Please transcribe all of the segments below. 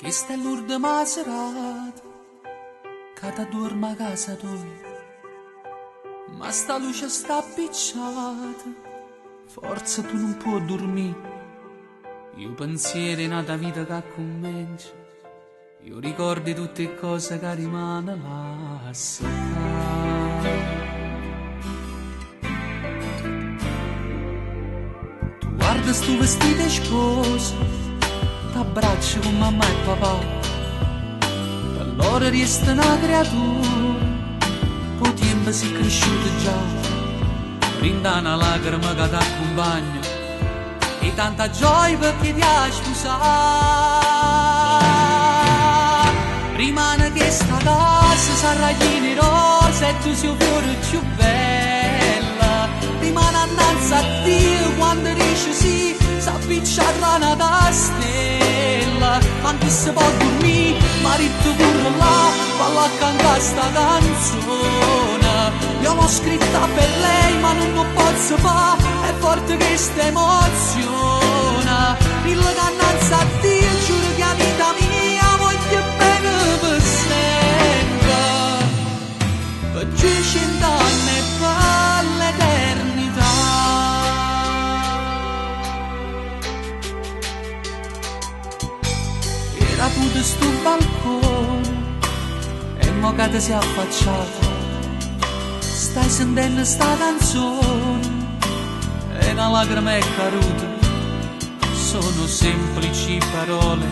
Chesta è l'urdema serata ca t'adduorme 'a casa toja, ma 'sta luce sta appicciata, forze tu nun può durmì. E 'o pensiero 'e n'ata vita che accummencia, e 'o ricordo 'e tutt' 'e cose ca rimane lassa ccà. Tu guarda 'stu vestito 'e sposa, t'abbraccia cu mammà e papà, pe lloro rieste na creatura, p' 'o tiempo si crisciuto già, dint' 'a na lacrima ca t'accumpagna e tanta gioia pecché ti 'a spusà. Rimane chesta casa, sarrà china 'e rose e tu si 'o fiore cchiù bello. Rimane annanze a Dio quando dice sì, s'appicciarrà n'ata stella. Ma chi se po' durmì, marito pure là, falla cantà sta canzone. Io l'ho scritta per lei ma nun 'o pozzo fa', è forte chesta emozione. Dillo che annanze a Dio giuro che 'a vita mia voglio bene per sempre. Pe cchiù 'e cient'anne e pe l'eternità. Era pure stu balcone e mo che te sei affacciata stai sentendo sta canzone e una lacrima è caduta. Sono semplici parole,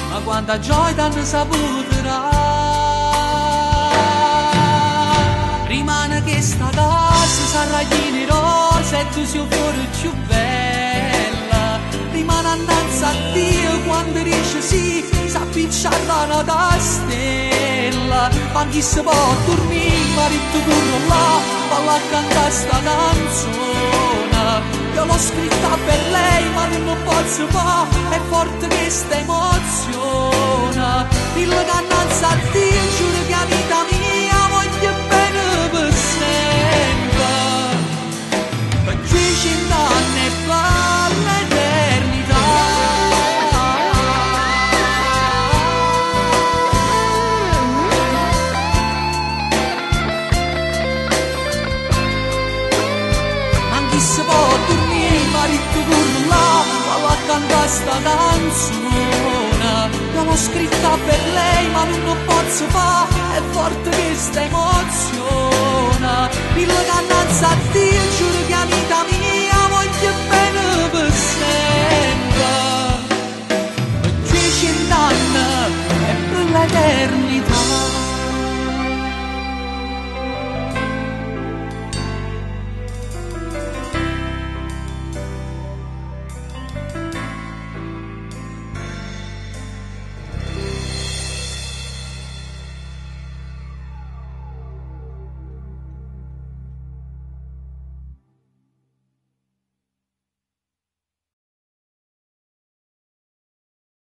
ma quanta gioia t'hanno saputo dà. Rimane chesta casa, sarrà china 'e rose e tu si 'o fiore cchiù bello. Rimane annanze a Dio quando dice sì, s'appicciarrà n'ata stella. Ma chi se po' durmì, marito pure là, falla cantà sta canzone. Io l'ho scritta per lei ma nun 'o pozzo fa', è forte questa emozione. Dillo che annanze a Dio giuro che 'a vita mia voglio bene per sempre. Pe cchiù 'e cient'anne e pe l'eternità. Ma chi se po' durmì, marito pure là, falla cantà sta canzone. Io l'ho scritta per lei ma nun 'o pozzo fa', è forte questa emozione. Dillo che annanze a Dio giuro che 'a vita mia